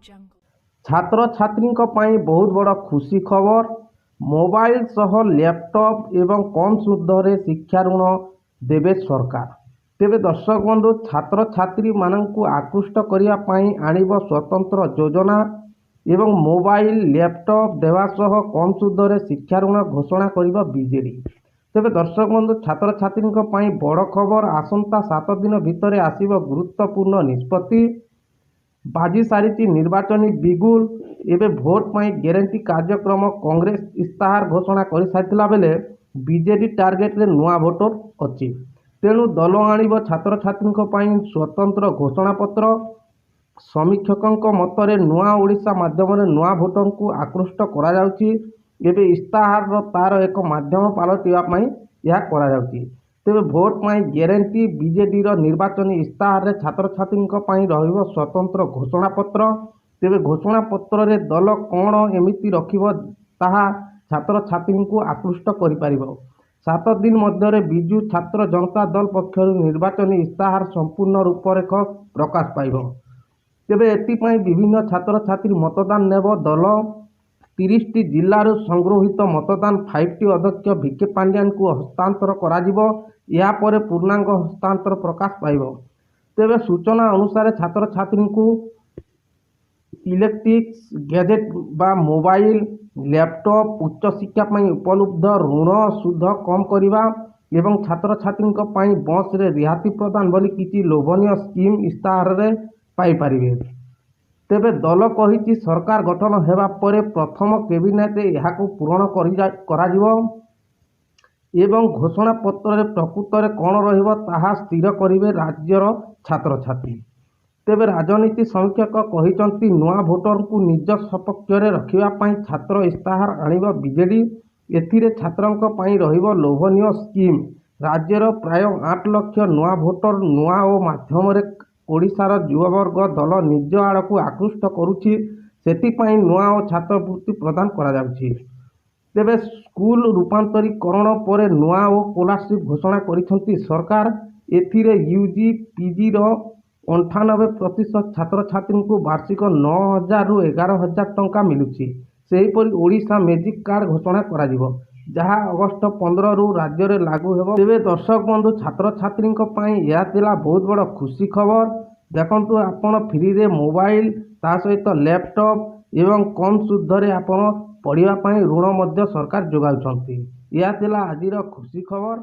Jungle. ଛାତ୍ରଛାତ୍ରୀଙ୍କ ପାଇଁ ବହୁତ ବଡ଼ ଖୁସି ଖବର। ମୋବାଇଲ ସହ ଲ୍ୟାପଟପ୍ ଏବଂ କମ୍ ସୁଧରେ ଶିକ୍ଷା ଋଣ ଦେବେ ସରକାର। ତେବେ ଦର୍ଶକ ବନ୍ଧୁ, ଛାତ୍ରଛାତ୍ରୀମାନଙ୍କୁ ଆକୃଷ୍ଟ କରିବା ପାଇଁ ଆଣିବ ସ୍ୱତନ୍ତ୍ର ଯୋଜନା ଏବଂ ମୋବାଇଲ, ଲ୍ୟାପଟପ୍ ଦେବା ସହ କମ୍ ସୁଧରେ ଶିକ୍ଷା ଋଣ ଘୋଷଣା କରିବ ବିଜେଡି। ତେବେ ଦର୍ଶକ ବନ୍ଧୁ, ଛାତ୍ରଛାତ୍ରୀଙ୍କ ପାଇଁ ବଡ଼ ଖବର। ଆସନ୍ତା 7 ଦିନ ଭିତରେ ଆସିବ ଗୁରୁତ୍ୱପୂର୍ଣ୍ଣ ନିଷ୍ପତ୍ତି। ବାଜି ସାରିଛି ନିର୍ବାଚନୀ ବିଗୁଲ। ଏବେ ଭୋଟ ପାଇଁ ଗ୍ୟାରେଣ୍ଟି କାର୍ଯ୍ୟକ୍ରମ। କଂଗ୍ରେସ ଇସ୍ତାହାର ଘୋଷଣା କରିସାରିଥିଲା ବେଳେ ବିଜେଡି ଟାର୍ଗେଟରେ ନୂଆ ଭୋଟର ଅଛି। ତେଣୁ ଦଳ ଆଣିବ ଛାତ୍ରଛାତ୍ରୀଙ୍କ ପାଇଁ ସ୍ୱତନ୍ତ୍ର ଘୋଷଣାପତ୍ର। ସମୀକ୍ଷକଙ୍କ ମତରେ ନୂଆ ଓଡ଼ିଶା ମାଧ୍ୟମରେ ନୂଆ ଭୋଟରଙ୍କୁ ଆକୃଷ୍ଟ କରାଯାଉଛି। ଏବେ ଇସ୍ତାହାରର ତାର ଏକ ମାଧ୍ୟମ ପାଲଟିବା ପାଇଁ ଏହା କରାଯାଉଛି। ତେବେ ଭୋଟ ପାଇଁ ଗ୍ୟାରେଣ୍ଟି। ବିଜେଡିର ନିର୍ବାଚନୀ ଇସ୍ତାହାରରେ ଛାତ୍ରଛାତ୍ରୀଙ୍କ ପାଇଁ ରହିବ ସ୍ୱତନ୍ତ୍ର ଘୋଷଣାପତ୍ର। ତେବେ ଘୋଷଣାପତ୍ରରେ ଦଳ କ'ଣ ଏମିତି ରଖିବ, ତାହା ଛାତ୍ରଛାତ୍ରୀଙ୍କୁ ଆକୃଷ୍ଟ କରିପାରିବ? 7 ଦିନ ମଧ୍ୟରେ ବିଜୁ ଛାତ୍ର ଜନତା ଦଳ ପକ୍ଷରୁ ନିର୍ବାଚନୀ ଇସ୍ତାହାର ସମ୍ପୂର୍ଣ୍ଣ ରୂପରେଖ ପ୍ରକାଶ ପାଇବ। ତେବେ ଏଥିପାଇଁ ବିଭିନ୍ନ ଛାତ୍ରଛାତ୍ରୀ ମତାମତ ନେବ ଦଳ। 30ଟି ଜିଲ୍ଲାରୁ ସଂଗୃହୀତ ମତାମତ ଫାଇଭ୍ ଟି ଅଧ୍ୟକ୍ଷ ଭିକେ ପାଣ୍ଡିଆନଙ୍କୁ ହସ୍ତାନ୍ତର କରାଯିବ। ଏହାପରେ ପୂର୍ଣ୍ଣାଙ୍ଗ ଇସ୍ତାହାର ପ୍ରକାଶ ପାଇବ। ତେବେ ସୂଚନା ଅନୁସାରେ, ଛାତ୍ରଛାତ୍ରୀଙ୍କୁ ଇଲେକ୍ଟ୍ରିକ୍ସ ଗ୍ୟାଜେଟ୍ ବା ମୋବାଇଲ, ଲ୍ୟାପଟପ୍, ଉଚ୍ଚଶିକ୍ଷା ପାଇଁ ଉପଲବ୍ଧ ଋଣ ସୁଧ କମ୍ କରିବା ଏବଂ ଛାତ୍ରଛାତ୍ରୀଙ୍କ ପାଇଁ ବସ୍ରେ ରିହାତି ପ୍ରଦାନ ଭଳି କିଛି ଲୋଭନୀୟ ସ୍କିମ୍ ଇସ୍ତାହାରରେ ପାଇପାରିବେ। ତେବେ ଦଳ କହିଛି, ସରକାର ଗଠନ ହେବା ପରେ ପ୍ରଥମ କ୍ୟାବିନେଟ୍ରେ ଏହାକୁ ପୂରଣ କରାଯିବ ଏବଂ ଘୋଷଣାପତ୍ରରେ ପ୍ରକୃତରେ କ'ଣ ରହିବ, ତାହା ସ୍ଥିର କରିବେ ରାଜ୍ୟର ଛାତ୍ରଛାତ୍ରୀ। ତେବେ ରାଜନୀତି ସମୀକ୍ଷକ କହିଛନ୍ତି, ନୂଆ ଭୋଟରଙ୍କୁ ନିଜ ସପକ୍ଷରେ ରଖିବା ପାଇଁ ଛାତ୍ର ଇସ୍ତାହାର ଆଣିବ ବିଜେଡି। ଏଥିରେ ଛାତ୍ରଙ୍କ ପାଇଁ ରହିବ ଲୋଭନୀୟ ସ୍କିମ୍। ରାଜ୍ୟର ପ୍ରାୟ 8 ଲକ୍ଷ ନୂଆ ଭୋଟର ନୂଆ ଓ ମାଧ୍ୟମରେ ଓଡ଼ିଶାର ଯୁବବର୍ଗ ଦଳ ନିଜ ଆଡ଼କୁ ଆକୃଷ୍ଟ କରୁଛି। ସେଥିପାଇଁ ନୂଆ ଓ ଛାତ୍ରବୃତ୍ତି ପ୍ରଦାନ କରାଯାଉଛି। ତେବେ ସ୍କୁଲ ରୂପାନ୍ତରୀକରଣ ପରେ ନୂଆ ଓ ସ୍କଲାରସିପ୍ ଘୋଷଣା କରିଛନ୍ତି ସରକାର। ଏଥିରେ ୟୁଜି, ପିଜିର 98% ଛାତ୍ରଛାତ୍ରୀଙ୍କୁ ବାର୍ଷିକ 9,000ରୁ 11,000 ଟଙ୍କା ମିଳୁଛି। ସେହିପରି ଓଡ଼ିଶା ମ୍ୟାଜିକ୍ କାର୍ଡ଼ ଘୋଷଣା କରାଯିବ, ଯାହା ଅଗଷ୍ଟ 15ରୁ ରାଜ୍ୟରେ ଲାଗୁ ହେବ। ତେବେ ଦର୍ଶକ ବନ୍ଧୁ, ଛାତ୍ରଛାତ୍ରୀଙ୍କ ପାଇଁ ଏହା ଥିଲା ବହୁତ ବଡ଼ ଖୁସି ଖବର। ଦେଖନ୍ତୁ, ଆପଣ ଫ୍ରିରେ ମୋବାଇଲ, ତା ସହିତ ଲ୍ୟାପଟପ୍ ଏବଂ କମ୍ ସୁଧରେ ଆପଣ ପଢ଼ିବା ପାଇଁ ଋଣ ମଧ୍ୟ ସରକାର ଯୋଗାଉଛନ୍ତି। ଏହା ଥିଲା ଆଜିର ଖୁସି ଖବର।